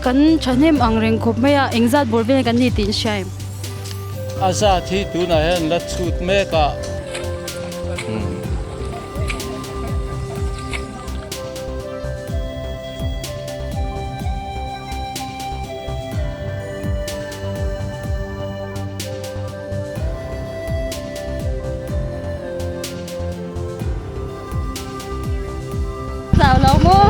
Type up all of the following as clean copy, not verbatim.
Kan thahnem ang reng khawp mai a, engzat bawr vel kan ni tih in hria em? A zat hi tunah hian la chhut mek a. Chau lo maw?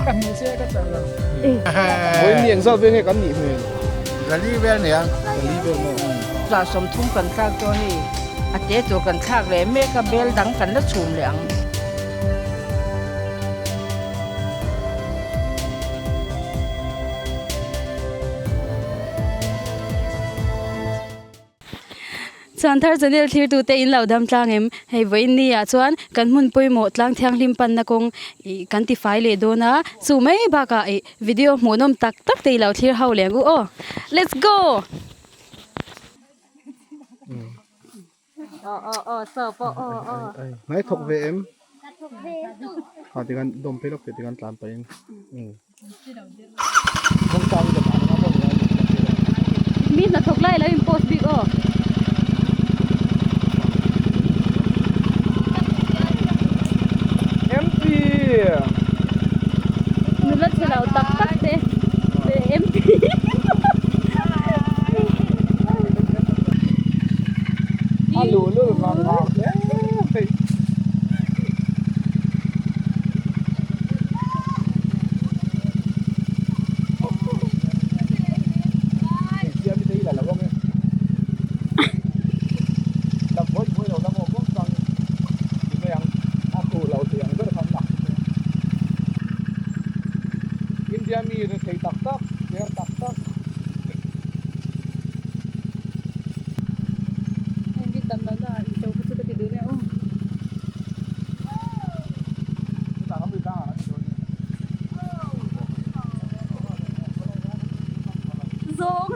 Ka hmu che ka chau lo. Vawiin ni engzat vel nge kan nih hmel? Zali vel nia. Zali vel maw? 30 kan thlak dawn hei a te tur kan thlak leh mek a bel dang kan la chhum leh ang. Chuan thar channel thlirtute in lo dam tlang em? Hei vawiin ni ah chuan kan hmun pawimawh tlang thianghlim panna kawng ih kan ti fai leh dawn a, chu mai bakah ih video hmuhnawm tak tak te i lo thlir ho leh ang u aw. Let's go! Hnai thawk ve em? Ha tikhan dawm phei lawk teh tikhan tlan pahin. Mi hnathawk lai lo in post bik aw. MP. Nula chhe lo tak tak te MP. A luh lul vang vang hle mai. India mi rethei tak tak, cher tak tak. Zawng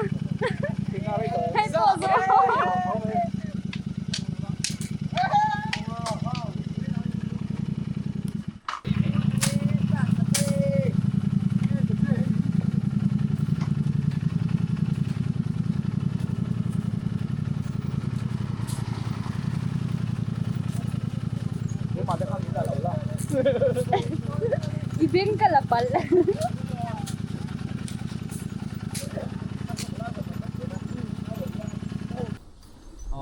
hei pawh zawng. I beng ka la palh.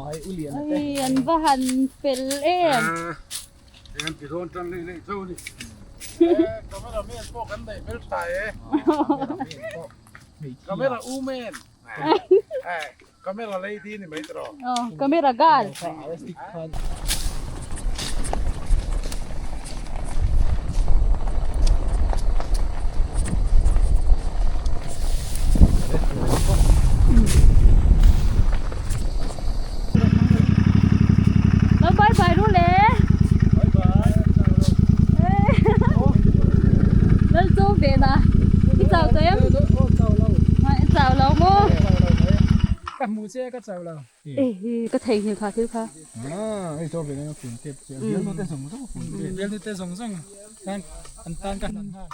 Ai an va han fel em. Eng ti dawn tan lei lei zo ni. Camera man pawh kan neih hmel tha e. Camera u man. Camera lady ni mai tawh. Camera girl. Lo bye bye ru le. Bye bye. Lal chu ve na. I chau tawh em? I chau lo maw? Ka hmu che ka chau lo. Ka theihnghilh kha thil kha. Hei chaw ve na phun tep che. Bialnu te zawng zawng phun tep. Bialnu te zawng zawng tan an tan ka hlan nghal.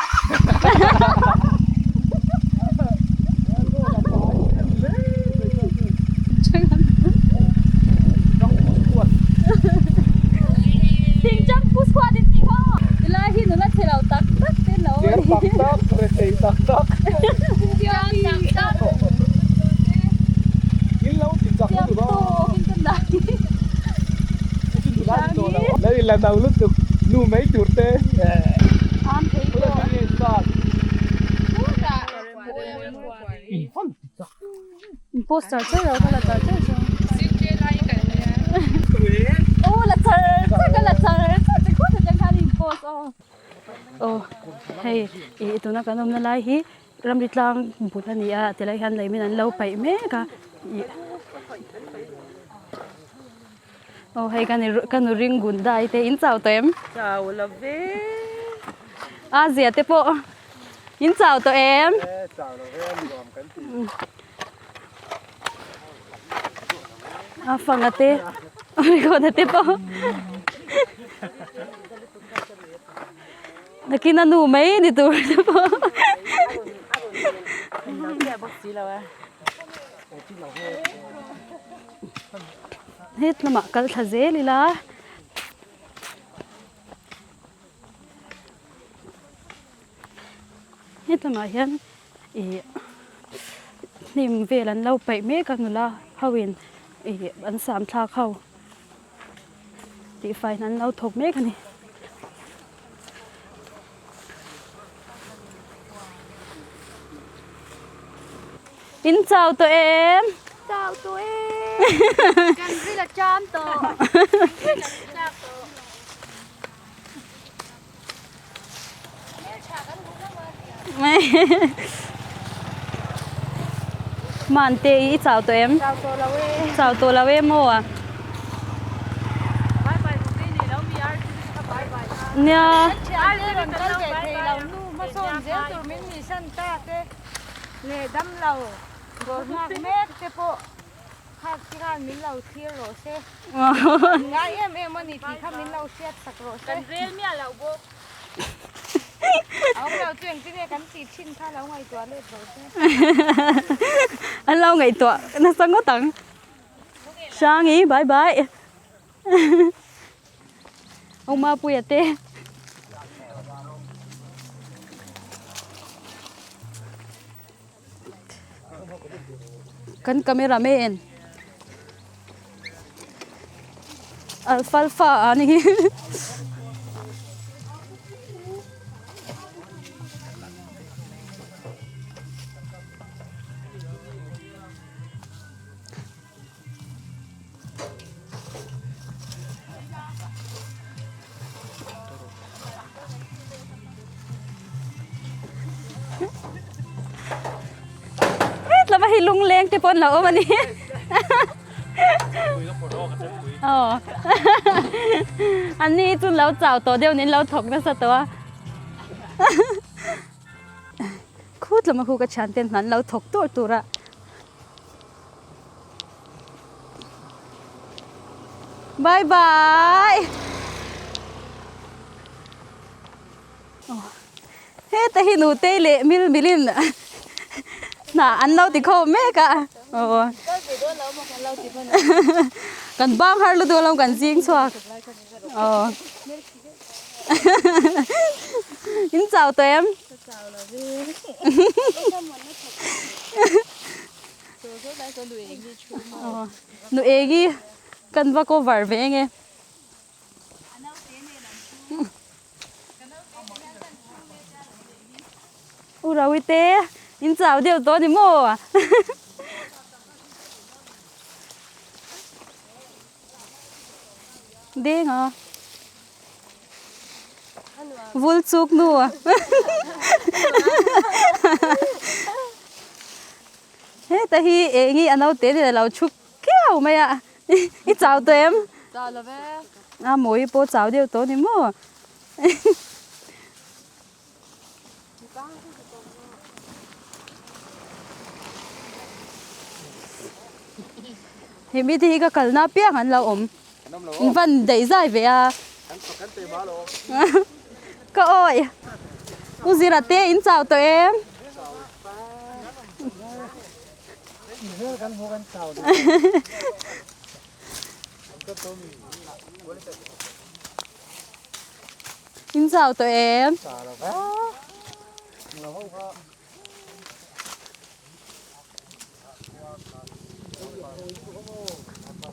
Thingchang pu chhuat in tih maw? Tilai hi nula chhe lo tak tak te lo a ni. Cher tak tak, rethei tak tak. Chiang tak tak. In lo ti chak lutuk a. Chiang tawk in ka nai. Lei la no lutuk nu mai tur te. Am thei pawh. Poster char lo ka la char char chu. Aw la char char ka la char char che khawt atang khan in post aw. Aw hei ih tuna kan awmna lai hi ramri tlang but a ni a tilai hian lei min an lo paih mek a ih aw hei ka ni ka nu ring gundai te in chau tawh em? Chau lo ve. A zia te pawh in chau tawh em? Chau lo ve a nuam kan ti. A fanga te a record a te pawh nakin a nu mai ni tur te pawh. Het lamah kal thla zel ila. Hetlangah hian ih hnim vel an lo paih mek a nula ho in ih an sam thlak ho tihfai in an lo thawk mek a ni. In chau tawh em? Chau tawh e. Kan ril a cham tawh. Man te i chau tawh em? Chau tawh lo e. Chau tawh lo e maw a? Nia. Hmasawn zel tur min nih san ta te leh damlo dawr nghak mek te pawh Khak te khan min lo thlir rawh se. Ngai em em a ni tih kha min lo hriat sak rawh se. Kan rel miah lo bawk. A awm lo chu engtin nge kan tih thin kha lo ngaihtuah let rawh se. An lo ngaihtuah nasa ngawt ang. Hrangi bye bye. Ông Mapuia te. Kan camera man alfalfa a ni. Hetlama hi lungleng te pawh an lo awm a ni. Aw An ni chu an lo chau tawh deuh niin an lo thawk nasa tawh a. Khut lama khu ka thian ten an lo thawk tur tur a. Bye bye. Heta hi nute leh mil milin hna an lo ti khawm mek a. Kan bang har lutuk alawm kan zing chhuak. In chau tawh em? Nu egi kan va cover ve enge. U Rawi te in chau deuh tawh ni maw? Deng a. Vul chuk nu. Heta hi eng hi a naute nen a lo chhuk kiau mai a i chau tawh em? Chau lo ve. A mawi pawh chau deuh tawh ni maw? He mite hi ka kalna apiang an lo awm. In van daih zai ve a. Ka awi. U Zira te in chau tawh em? In chau tawh em?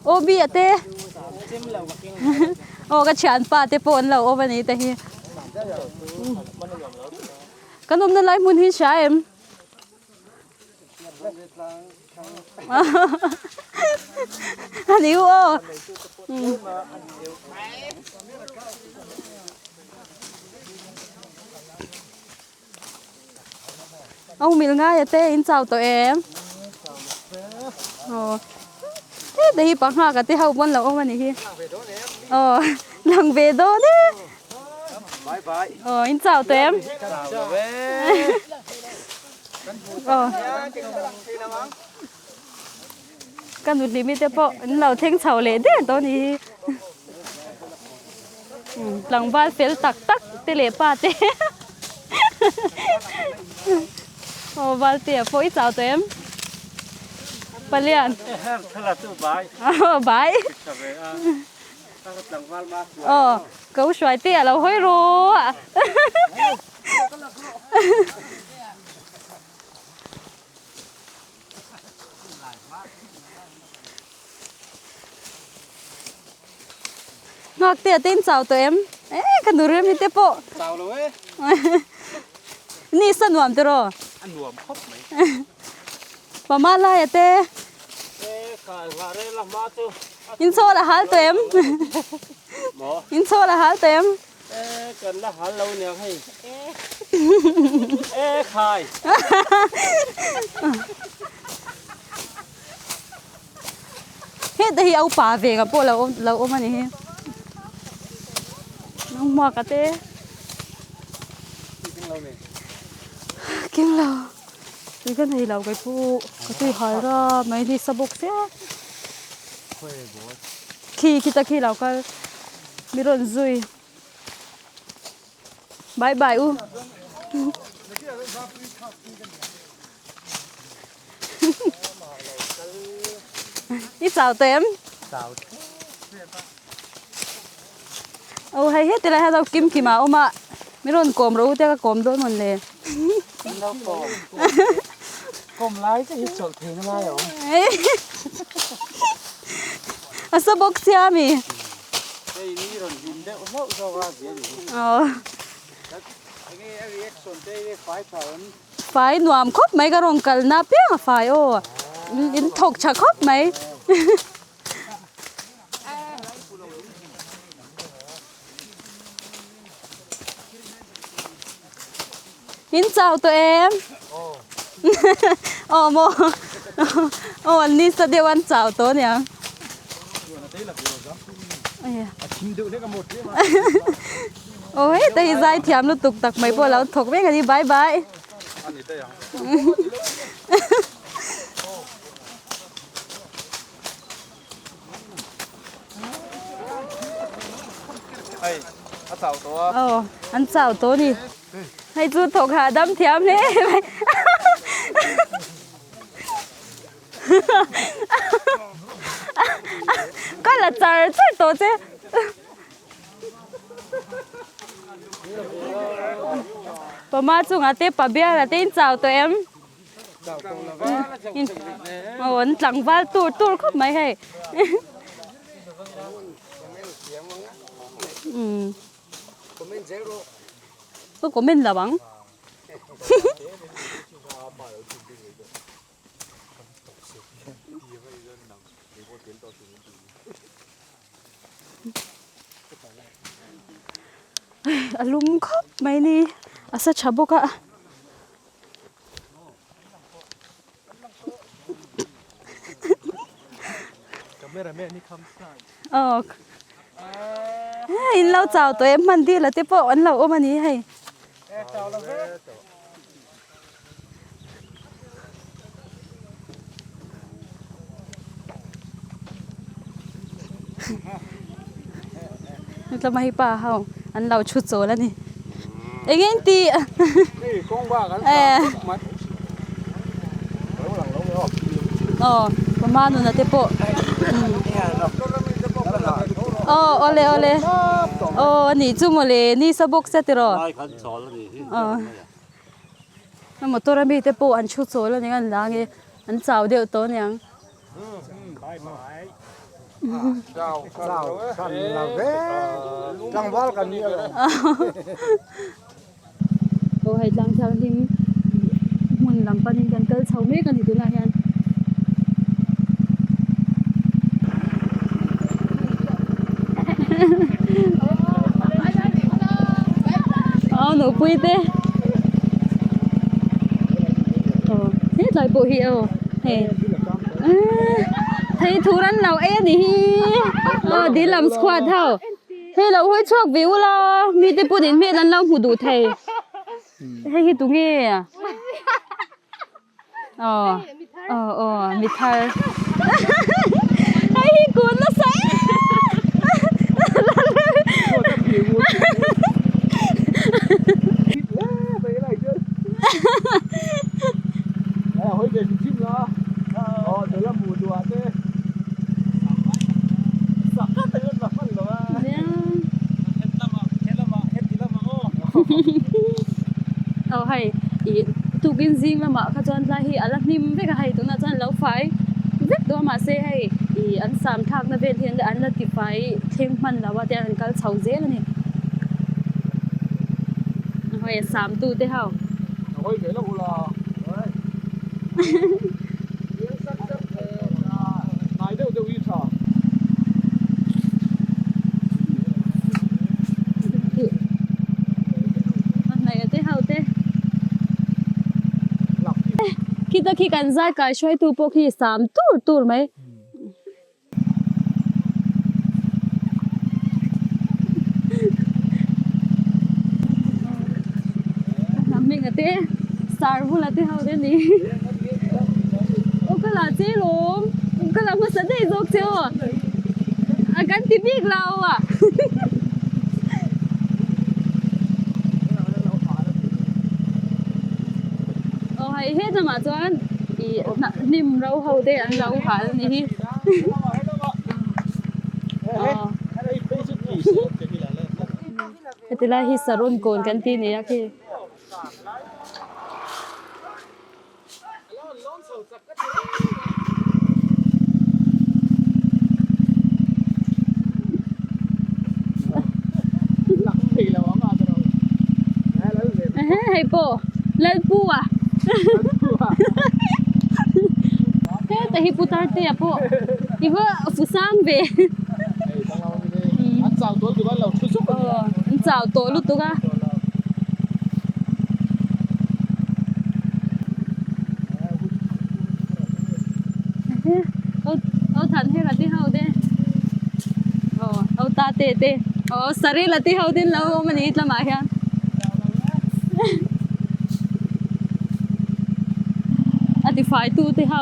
Aw bia te aw ka thianpa te pawh an lo awm a ni te hi kan awmna lai hmun hi hria em a ni u aw. Ông mil ngai a te in chau tawh em? Aw heta hi pangha ka te ho pawn lo awm a ni hi. Aw lang ve dawn e. Aw in chau tawh em? Aw ka nuhlimi te pawh an lo thleng chho leh der tawh a ni hi. Tlangval fel tak tak te leh pa te aw Valtea pawh i chau tawh em? Palian. Bai. Aw ko hruai te a lo hawi rawh a. Nghak te a ten chau tawh em? E ka nu rem hi te pawh. Chau lo e. Ni sa nuam te rawh. A nuam khawp mai. Pama lai a te. E kha nghah rel a hma chu. In chawl a hal tawh em? Maw? In chawl a hal tawh em? E kan la hal lo niang hei. E khai. Heta hi a upa ve nga pawh lo awm lo awm a ni hi. Nangmah ka te. Keng lo. Tui ka nei lo kei pawh ka tui hal ra mai ni sa bawk sia. Khi khi ta khi lo kal mi rawn zui. Bye bye u. I chau tawh em? Chau Aw hei heti lai hian lo kim kim a awm a, mi rawn kawm rawh u te ka kawm dawn mawn le. Lo kawm. Kawm lai te hi chawlh theihna lai a awm. A sa bawk sia mi. Hei ni rawn hlim deuh hlauh zawk a zia ni. Aw. Enge a reaction te hi fai tha em? Fai nuam khawp mai ka rawn kalna apiang a fai aw. In thawk tha khawp mai. In chau tawh em? Aw maw aw an ni sa deuh an chau tawh aniang. Aw heta hi zai thiam lutuk tak mai pawh a lo thawk vek a ni bye bye. Aw an chau tawh a ni hei chu thawk hahdam thiam hle mai ka la char char tawh che pama chungah te pa biala te in chau tawh em. Aw an tlangval tur tur khawp mai hei umm ka comment lo ang a lum khawp mai ni a sa tha bawk a. Aw in lo chau tawh em hman dil a te pawh an lo awm a ni hei. Tlama hi pa ho an lo thu chawl a ni eng eng tih aw pama nuna te pawh aw awle awle aw a nih chu mawle ni sa bawk sia tiraw aw. Motor a mite pawh an thu chawl a ni an la nge an chau deuh tawh aniang. Aw hei tlang thianghlim hmun lam panin kan kal chho mek a ni tunah hian. Aw nupui te aw hetlai pawh hi aw hei thei thur an lo ei a ni hi aw dil lam squad ho hei lo hawi chhuak ve ula mite pawh nen hmel an lo hmu duh thei hei hi tunge Aw aw aw mi thar hei hi kun nasa em. Aw hei ih tukin zing lamah kha chuan tlai hi a la hnim vek a hei tunah chuan a lo fai vek tawh a mahse hei ih an sam thlakna vel hi an la ti fai thleng hman lo a tiang an kal chho zel a ni. Hei a sam tu te ho. Hnaih te ho te khita khi kan zai kai hruaitu pawh khi sam tur tur mai. Hming te sar bula te ho te ni aw ka la che lawm ka la hmasa daih zawk che aw a kan ti bik lo a. Aw hei he lamah chuan ih hnim ro ho te an lo hal a ni hi. Heti lai hi saron kawn kan tih nia khi. Hei pawh Lalpu a heta hi putar te a pawh i va fu sang ve an chau tawh lutuk a lo thu zuk a ni an chau tawh lutuk a. Aw than her a ti ho te aw aw ta te te aw saril a ti ho te an lo awm a ni tlamah hian. A ti fai tu te ho.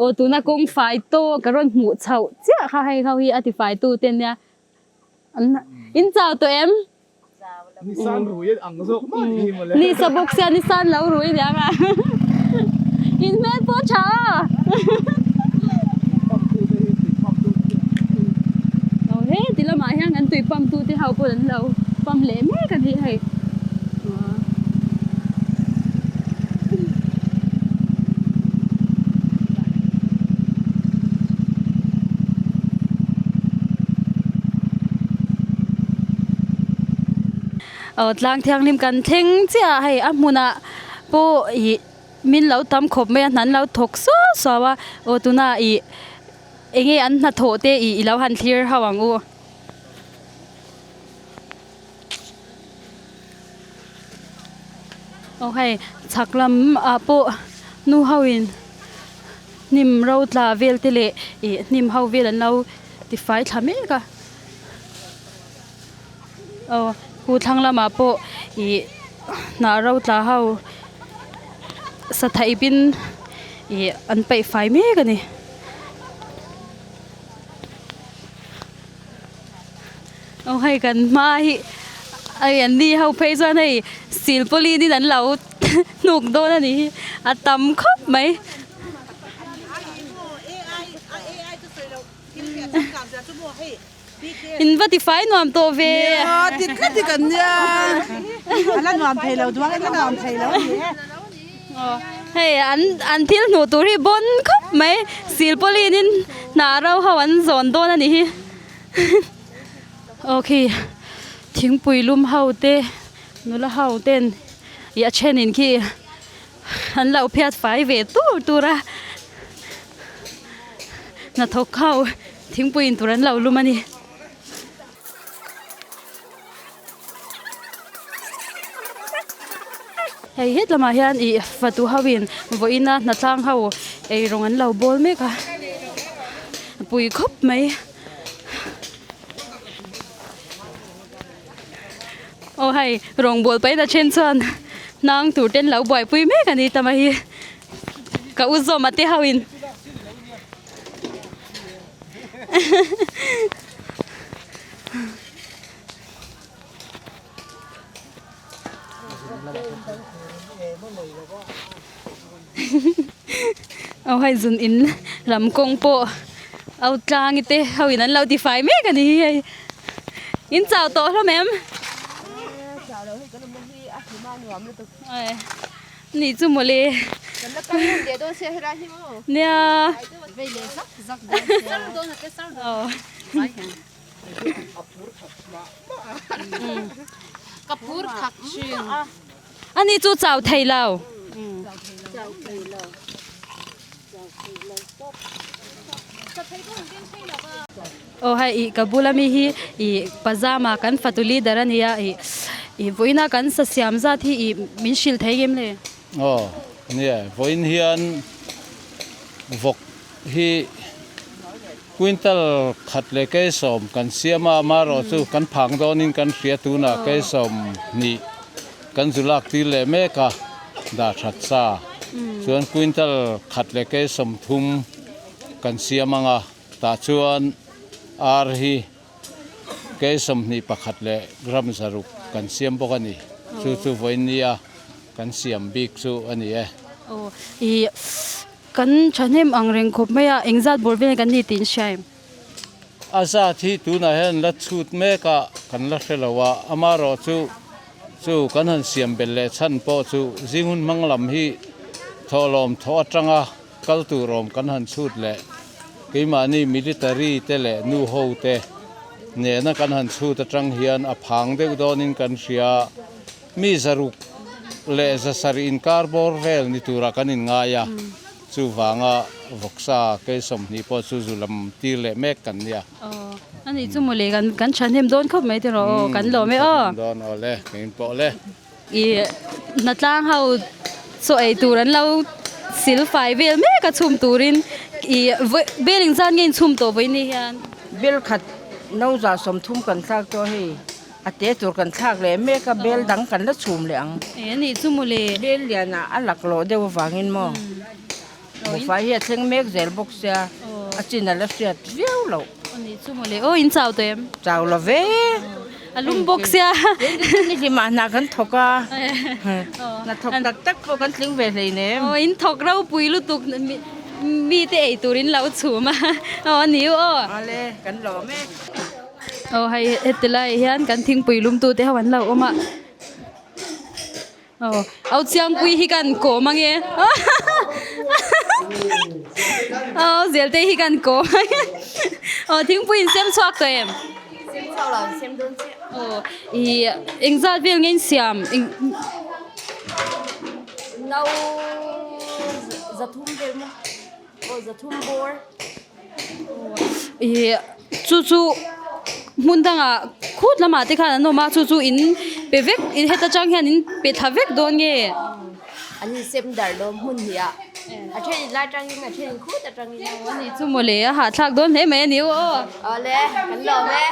Aw tuna kawng fai tawk ka rawn hmuh chhoh chiah kha hei ho hi a ti fai tu te nia. In chau tawh em? Nisan rui ang zawk mah ni hi mawle. Ni sa bawk sia nisan lo rui aniang a. In hmel pawh tha a. Aw he ti lamah hian kan tui pump tu te ho pawh an lo pump leh mek a ni hei. Aw tlang thianghlim kan thleng chiah a hei a hmunah pawh ih min lo tam khawp mai a hna an lo thawk suau suau a aw tunah ih eng nge an hnathawh te ih i lo han thlir ho ang u. Aw hei chhak lam ah pawh nu ho in hnim ro tla vel te leh ih hnim ho vel an lo tifai thla mek a aw hu thlang lamah pawh ih hnah ro tla ho sathaih pin ih an paih fai mek a ni. Aw hei kan hma hi hei an ni ho phei chuan hei silpawlin in an lo hnuk dawn a nih hi a tam khawp mai. In va tifai nuam tawh ve. Hei an an thil hmuh tur hi bawn khawp mai silpawlin in hnah ro ho an zawn dawn a nih hi. Aw khi thingpui lum ho te nula ho ten ih a thenin khi an lo phiat fai ve tur tur a hnathawk ho thingpui in tur an lo lum a ni. Hei het lamah hian ih fatu ho in vawiin a hnatlang ho eirawng an lo bawl mek a a pui khawp mai. Aw hei rawngbawl pahin a then chuan hnang tur te an lo buaipui mek a ni ta mai hi ka u zawm a te ho in. Aw hei zun in lam kawng pawh au tlang te ho in an lo ti fai mek a ni hi hei in chau tawh hlawm em? Ni chu mawle. Kan la kal hmun leh dawn sia helai hi maw. Nia. Vei leh zak zak dawn sia. Sar dawn a te sar dawn. Ka phur thak thin. Ani chu chau thei lo. Chau thei lo. Chau thei lo tawp. Aw hei ih ka bula mi hi ih pajama kan fatu leader a nia ih ih vawiina kan sa siam zat hi ih min hrilh thei em le? Aw nia vawiin hian vawk hi quintal khat leh keisawm kan siam a amaherawhchu kan phang dawnin kan hria tunah keisawm hnih kan zu lak tir leh mek a dah that sa chuan quintal khat leh keisawm thum kan siam ang a tah chuan ar hi 21 leh gram zaruk kan siam bawk a ni chu chu vawiin nia kan siam bik chu a ni e. Aw ih kan thahnem ang reng khawp mai a engzat bawr vel kan ni tih in hria em? A zat hi tunah hian la chhut mek a kan la hre lo a amaherawh chu chu kan han siam belh leh chhan pawh chu zing hun hmang lam hi thawhlawm thawh atanga Kal tur awm kan han chhut leh keimahni military te leh nu ho te nena kan han chhut atang hian a phang deuh dawnin kan hria. Mi zaruk leh zasarih inkar bawr vel ni turah kan inngai a, chuvanga vawksa kei 20 pawh chu zu lam tir leh mek kan nia. Aw, ani chu mawle kan kan thahnem dawn khawp mai tiraw aw, kan lawm e aw. Dawn aw le, kei pawh le. Ih hnatlang ho chaw ei tur an lo sil fai vel mek a chhum turin ih vawi bel engzat nge inchhum tawh vawi ni hian. Bel khat no za 30 kan thlak tawh hei a te tur kan thlak leh mek a bel dang kan la chhum leh ang. E anih chu mawle. Bel lianah a laklawh deuh avangin maw buhfai hi a thleng mek zel bawk sia a chin a la hriat viau loh. Anih chu mawle aw in chau tawh em? Chau lo ve. A lum bawk sia. Ni hlimah hna kan thawk a. Hna thawk tak tak pawh kan tling ve hleinem. Aw in thawk ropui lutuk mi te ei tur in lo chhum a. Aw a ni u aw. Awle kan lawm e. Aw hei heti lai hian kan thingpui lumtu te ho an lo awm a. Aw au chiangpui hi kan kawm ange aw zelte hi kan kawm ange aw thingpui in sem chhuak tawh em sem chhuak lo sem dawn chiah aw ih engzat vel nge in siam eng no 300 vel maw aw 300 bawr Ih chu chu hmun dangah khut lamah te khan an awm a chu chu in pe vek in heta tang hian in pe thla vek dawn nge. An insem dar dawn hmun hnih ah a then in lai tangin a then in khut atangin. Aw ani chu mawle a hahthlak dawn hle mai a ni aw. Awle kan lawm e.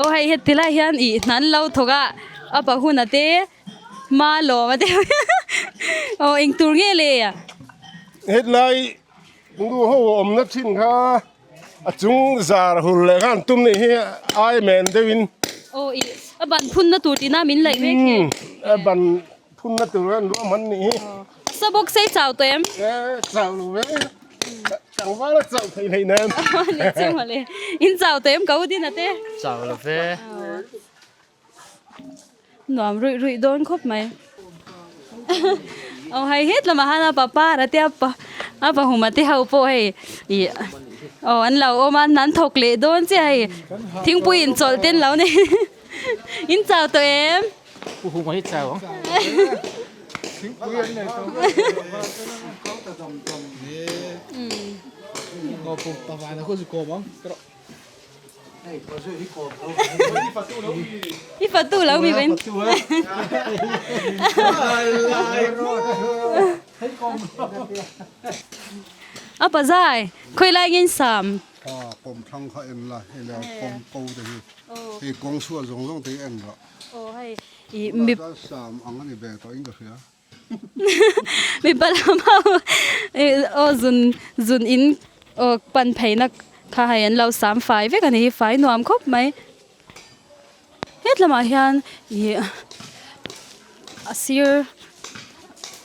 Aw hei heti lai hian ih hna an lo thawk a a pahuna te hma lawm a te aw engtur nge le. Hetlai nu ho awmna thin kha a chung zar hul leh khan tum nih hi ai men deuhin. Aw ih a ban phunna tur tina min laih mek hi. A ban phunna tur an ruahman nih hi. Sa bawk sei chau tawh em? E chau lo ve. Tlangval a chau thei hlei nem. Ni chu mawle. In chau tawh em ka u Dina te? Chau lo ve. Nuam ruih ruih dawn khawp mai. Aw hei het lamah hian a papa a te a pa a pahuma te ho pawh hei ih aw an lo awm a an thawk leh dawn chiah hei thingpui in chawlh te an lo nei in chau tawh em? Pu Huma hi chau ang. Thingpui an nei tawh. Aw pu Pavana khu chu kawm ang. I fatu lo mi ven. A pazai khoi lai ngin sam. A pawm thlang kha en la hei le pawm ko te hi hei kawng chhuah zawng zawng te hi en rawh. Aw hei i mi sam ang ani ve tawh in ka hria. Mipa lam ho aw zun zun in aw pan pheina kha hei an lo sam fai vek a ni hi fai nuam khawp mai het lamah hian ih a sir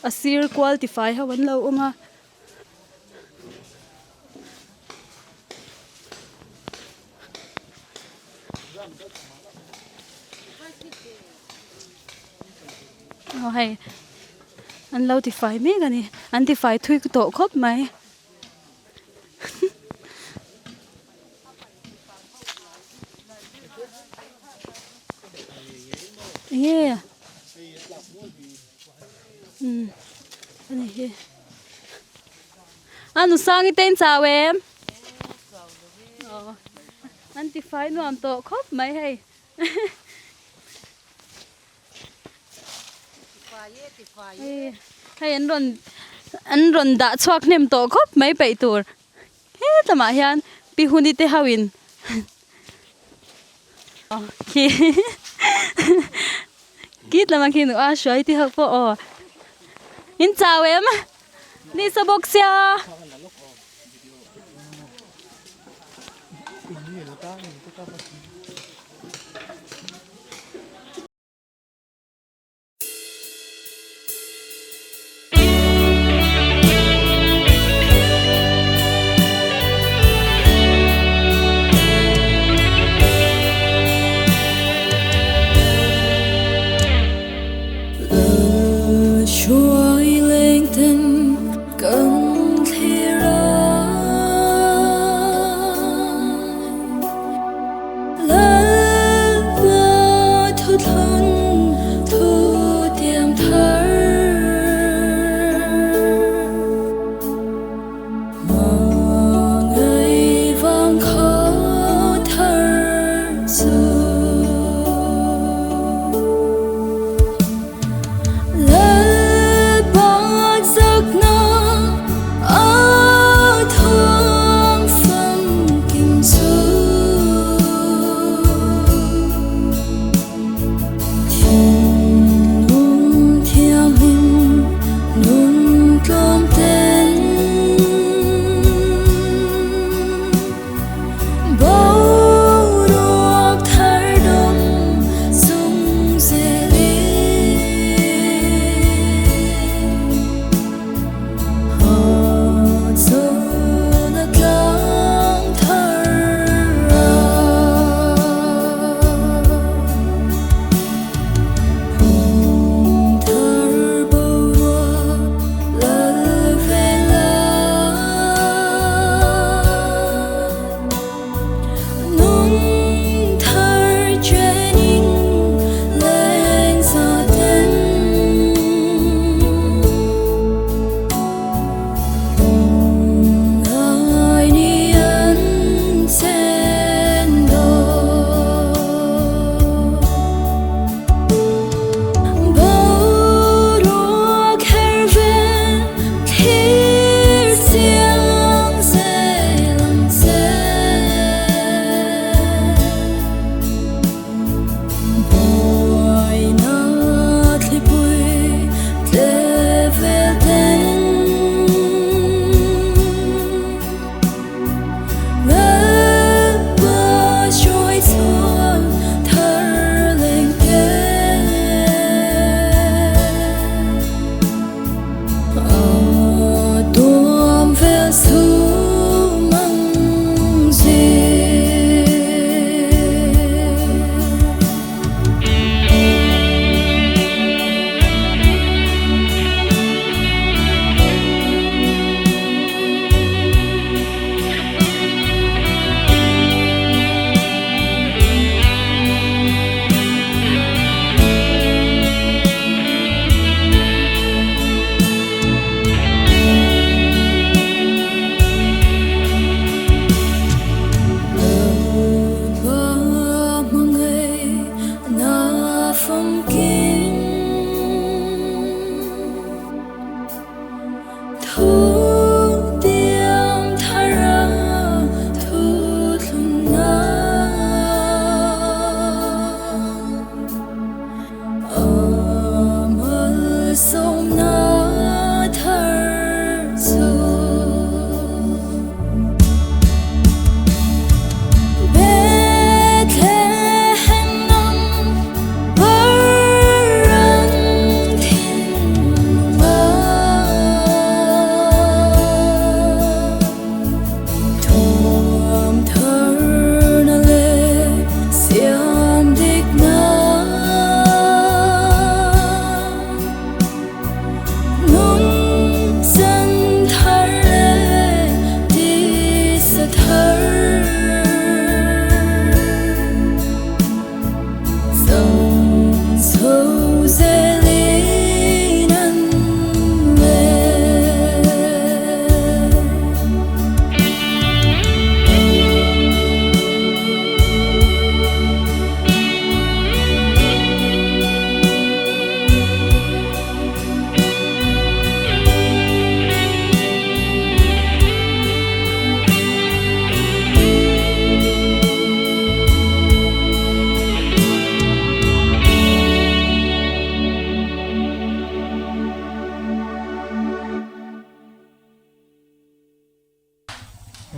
a sir kual ti fai ho an lo awm a. Aw hei an lo tifai mek a ni an tifai thui tawh khawp mai. Enge umm ani hi a nusangi te in chau em aw an tifai nuam tawh khawp mai hei. Hei an rawn an rawn dah chhuak hnem tawh khawp mai peih tur hetlama hian pi huni te ho in khi khi tlama khi nu a hruai te ho pawh aw in chau em nisa bawk sia.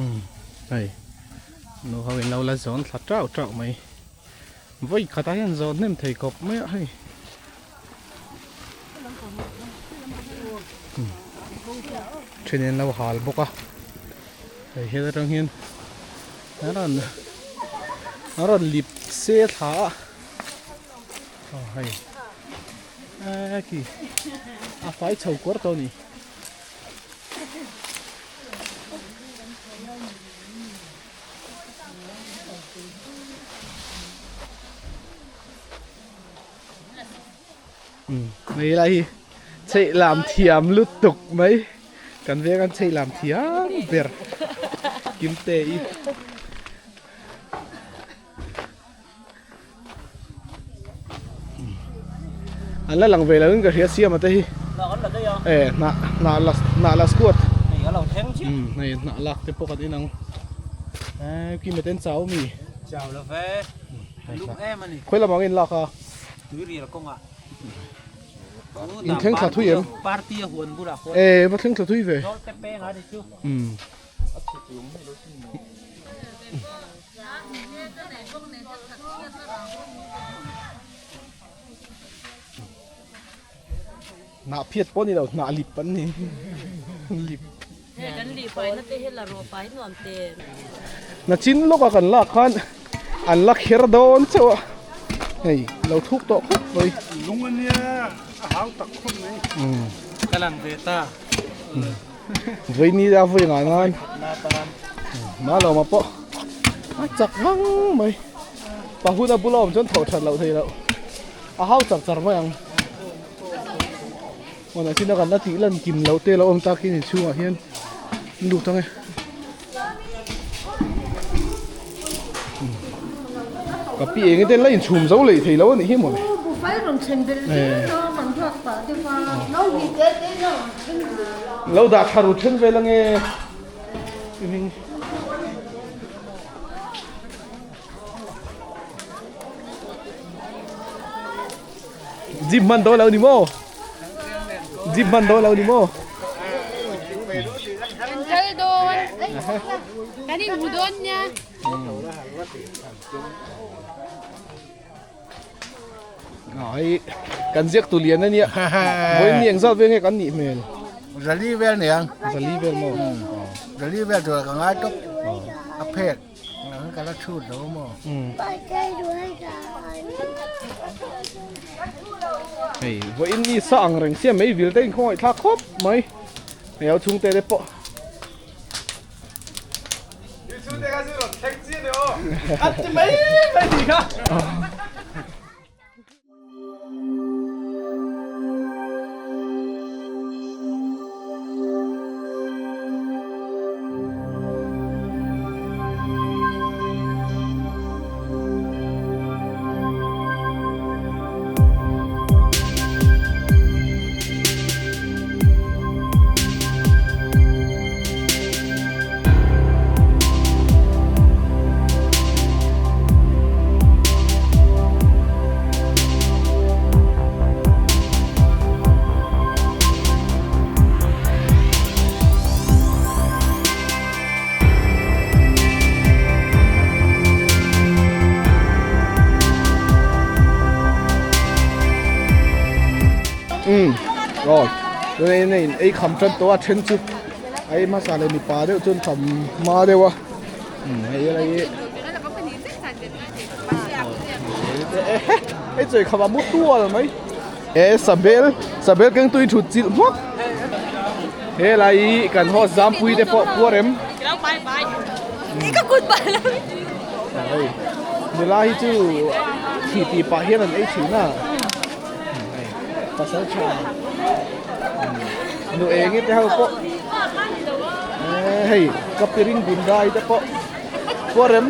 Umm hei nu ho in lo la zawn thla teuh teuh mai vawi khatah hian zawn hnem thei khawp mai a hei then in lo hal bawk a hei hel atang hian a rawn a rawn lip se thla a aw hei eee khi a fai chho kuar tawh a ni. Hei lai hi chheih lam thiam lutuk mai kan veng an chheih lam thiam ber kim te i an la lang ve lo in ka hria siam a te hi e hnah hnah la hnah la squat hei hnah lak te pawh kan inang e kim a ten chau mi chau lo ve lum em ani khawi lamah nge in lak a tuirial kawngah in thleng thla thui em party a huan bulah khuan e va thleng thla thui ve zawlte peng a ni chu Hnah phiat pawh ni lo hnah lip an ni lip. Hei kan lih faina te hi la rawh fai nuam te. Na chin lawka kan lak khan an la kher dawn chauh a hei lo thuk tawh khawp mai. Lung ania a hau tak khawp mai. Ka lang ve ta. Vawi ni a vawi ngah nan ma lo ma pawh a chak ngang mai pa hun a bula awm chuan thawh that loh theih loh a hau char char mai ang aw china kan la tih lan kim loh te lo awm tak hi ni chhungah hian lut ang e. Ka pi eng te la inchhum zo leh thei lo a nih hi mawle. Lo dah thla ru then vel ange. Jeep hman dawn lo ni maw? Jeep hman dawn lo ni maw? Kan kal dawn. Kan inhmu dawn nia. Ai kan ziak tu lian ania. Vawiin ni engzat vel nge kan nih hmel? Zali vel niang. Zali vel maw? Zali vel tur ka ngai tawp. A phek. Ka la chhut lo maw? Hei vawiin ni sa ang reng sia mai vil te in khawngaih thlak khawp mai. Hei au chhungte te pawh. Umm aw tunah hian ei kham tan tawh a then chu a ei hmasa leh mipa deuh chuan kham hma deuh a umm hei helai hi hei chawi kham a mu tual mai he sabel sabel keng tui thut chilh hmawk helai hi kan host zampui te pawh puar em hei nula hi chu thih tih pah hian an ei thin a. Pasal tha nu eng te ho pawh hei ka piring bun dai te pawh puarem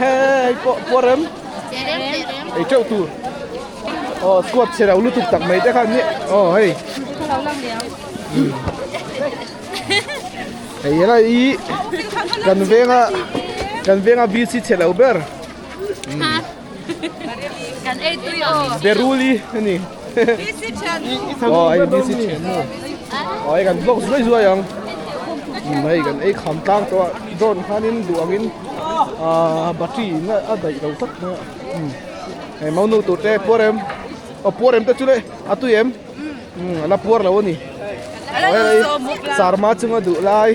hei pawh puarem ei teuh tur aw squat chhe lo lutuk tak mai te khan ni aw hei hei helai hi kan venga kan venga VC chhe lo ber. Kan ei tui aw. Beruli ani. BC thian nu. Aw ai BC thian nu. Aw hei kan vlog zuai zuai ang. Umm hei kan ei kham tlang tawh a drone khanin duh angin ahh battery in a daih lo tlat mai a. Umm hei mau nu tur te puar em aw puar em te chu le a tui em umm a la puar lo a ni. Aw hei sarma chunga duh lai.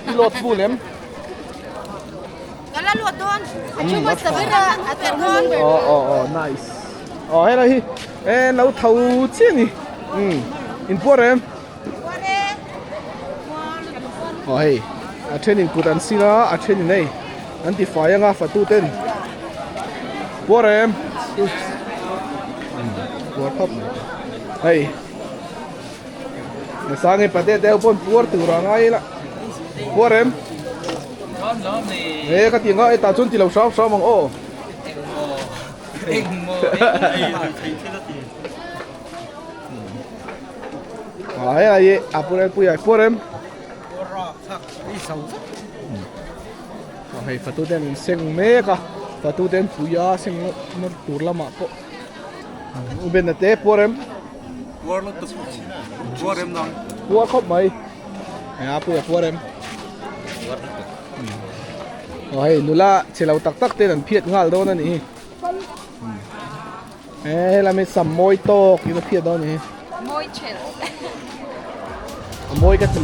I lawt full em? Ka la luat dawn. A thu hmasa ber a, a tel dawn. Aw aw aw nice. Aw helai hi e lo tho chiah ni. Umm in puar em? Puar e. Aw hei a then in kut an sil a, a then in hei an ti fai anga fatu ten. Puar em? Puar khawp mai. Hei. Sangi pate te pawn puar tur a ngai ila puar em e ka ti nga e tah chuan ti lo hram hram ang aw a hei ai a puar em pui ai puar em hei fatu te an inseng mek a fatu te an pui a seng nawr tur lamah pawh u ben a te puar em. Puar lutuk puar em nang. Puar khawp mai. Eng a puia puar em. Puar lutuk. Aw hei nula che lo tak tak ten an phiat nghal dawn a nih hi. E helai mi sam mawi tawk in a phiat dawn a nih hi. Mawi thelh. A mawi ka ti.